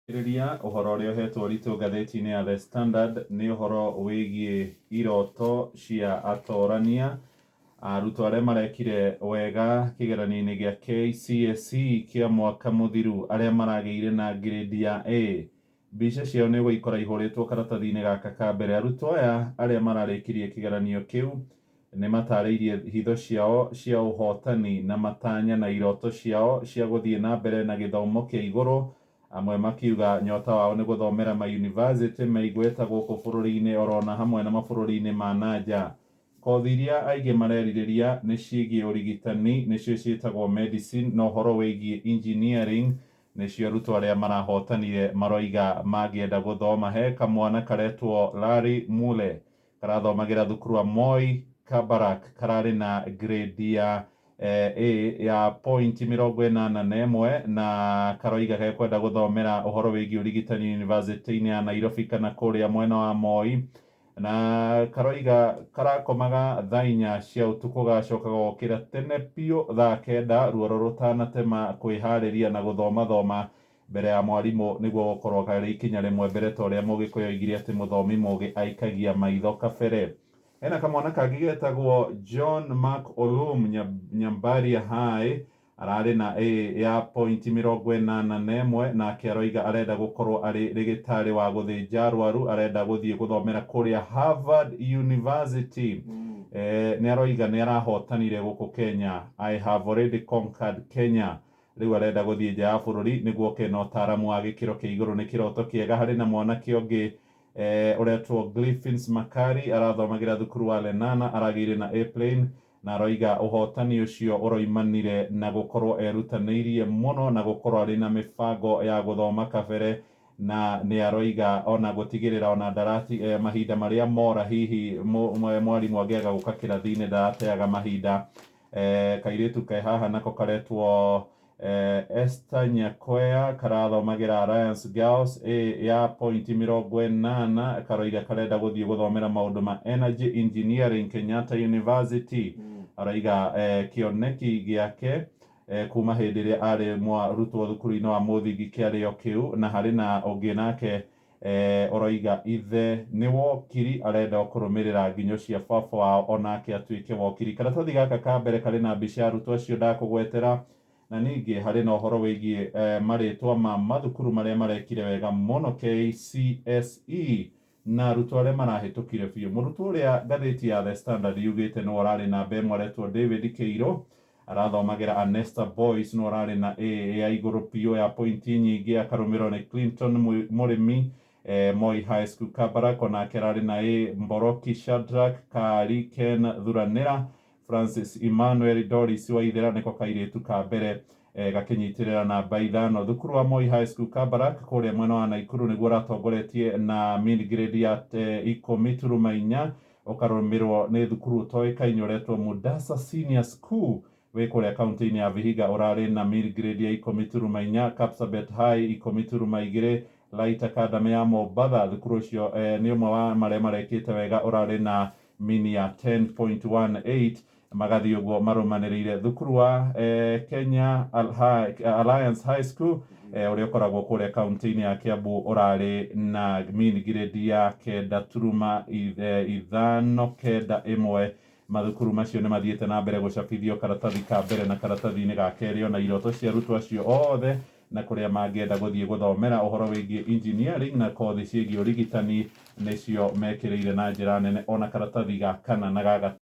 Rĩrĩa ũhoro ũrĩa ũhetwo ũritũ ngathĩti-inĩ ya The Standard nĩ ũhoro wĩgiĩ iroto cia atorania, arutwo arĩa marekire wega kĩgeranio-inĩ gĩa KCSE kĩa mwaka mũthiru, arĩa maragĩire na grade ya A. Mbica ciao nĩ ũgũikora ihũrĩtwo karatathi-inĩ gaka ka mbere. Arutwo aya arĩa mararĩkirie kĩgeranio kĩu nĩ matarĩirie hitho ciao cia ũhotani na matanya na iroto ciao cia gũthiĩ na mbere na gĩthomo kĩa igũrũ. Amwe makiuga nyota wao nĩ gũthomera ma university me igweta gũkũ bũrũri-inĩ orona hamwe na mabũrũri-inĩ ma nanja. Kothi iria aingĩ marerirĩria nĩ ciĩgiĩ ũrigitani, nĩcio ciĩtagwo medicine, na ũhoro wĩgiĩ engineering, nĩcio arutwo arĩa marahotanire maroiga mangĩenda gũthoma. He kamwana karetwo Larry Mule karathomagĩra thukuru wa Moi Kabarak, kararĩ na grade ya A ya point 81 na karoiga gekwenda gũthomera ũhoro wĩgiĩ ũrigitani university-inĩ ya Nairobi kana kũrĩa mwena wa Moi, na karoiga karakomaga thaa 4 cia ũtukũ, gacoka gokĩra tene biũ thaa 9 ruoro rũtanatema kwĩharĩria na gũthomathoma mbere ya mwarimũ nĩguo gũkorwo karĩ ikinya rĩmwe mbere, ta ũrĩa Mũgĩkũyũ oigire atĩ mũthomi mũgĩ aikagia maitho kabere. Hena kamwana kangĩ getagwo John Mark Olum Nyambaria High, ararĩ na A ya point 81, nake aroiga arenda gũkorwo arĩ rĩgĩtarĩ wa gũthĩnja arwaru, arenda gũthiĩ gũthomera kũrĩa Harvard University. Nĩ aroiga nĩ arahotanire gũkũ Kenya, "I have already conquered Kenya." Rĩu arenda gũthiĩ nja ya bũrũri nĩguo oke na ũtaaramu wa gĩkĩro kĩa igũrũ. Nĩ kĩroto kĩega. Harĩ na mwanake ũngĩ ũretwo Griffins Makari, arathomagĩra thukuru wa Lenana, aragĩire na A plain na aroiga ũhotani ũcio ũroimanire na gũkorwo erutanĩirie mũno na gũkorwo arĩ na mĩbango ya gũthoma kabere, na nĩ aroiga ona gũtigĩrĩra ona ndarati mahinda marĩa mora hihi mwarimũ angĩaga gũka kĩrathi-inĩ ndarateaga mahinda. Kairĩtu ke haha nako karetwo Esther Nyakwea, karathomagĩra Alliance Girls, A ya point 80, karoiga karenda gũthiĩ gũthomera maũndũ ma energy engineering Kenyatta University. Aroiga kĩoneki gĩake kuma hĩndĩ ĩrĩa arĩ mwarutwo thukuru-inĩ wa mũthingi kĩarĩ o kĩu. Na harĩ na ũngĩ nake ũroiga ithe nĩ wokiri, arenda kũrũmĩrĩra nginyo cia baba wao onake atuĩke wokiri. Karatathi gaka ka mbere karĩ na mbica ya arutwo acio ndakũgwetera, na ningĩ harĩ na ũhoro wĩgiĩ marĩtwa ma mathukuru marĩa marekire wega mũno KCSE na arutwo arĩa marahĩtũkire biũ. Mũrutwo ũrĩa ngathĩti ya The Standard yugĩte nĩwe ũrarĩ namba 1 aretwo David Kĩirũ, arathomagĩra Anesta Boys, nĩwe ũrarĩ na A ya igũrũ biũ ya pointi nyingĩ, akarũmĩrĩrwo nĩ Clinton Mũrĩmi, Moi High School Kabarak, onake ararĩ na A, Mboroki Shadrack, Kari Ken Thuranĩra, Francis Emmanuel, Doris Waithera nĩko kairĩtu ka mbere gakĩnyitĩrĩra namba 5. Thukuru wa Moi High School Kabarak kũrĩa mwena wa Naikuru nĩguo ũratongoretie na mean grade ya 10.4, ũkarũmĩrĩrwo nĩ thukuru ũtoĩkaine ũretwo Mudasa Senior School wĩ kũrĩa kaunti-inĩ ya Vihiga, ũrarĩ na mean grade ya 10.4, Kapsabet High 10.2, Light Academy ya Mombatha, thukuru ũcio nĩ ũmwe wa marĩa marekĩte wega, ũrarĩ na mean ya 10.18, magathiĩ ũguo marũmanĩrĩire. Thukuru wa Kenya Alliance High School ũrĩa ũkoragwo kũrĩa kaunti-inĩ ya Kiambu ũrarĩ na mean grade ya 9.591. Mathukuru macio nĩ mathiĩte na mbere gũcabithio karatathi ka mbere na karatathi-inĩ ga kerĩ, ona iroto cia arutwo acio othe na kũrĩa mangĩenda gũthiĩ gũthomera ũhoro wĩgiĩ engineering na kothi ciĩgiĩ ũrigitani nĩcio mekĩrĩire na njĩra nene, ona karatathi ga kana na ga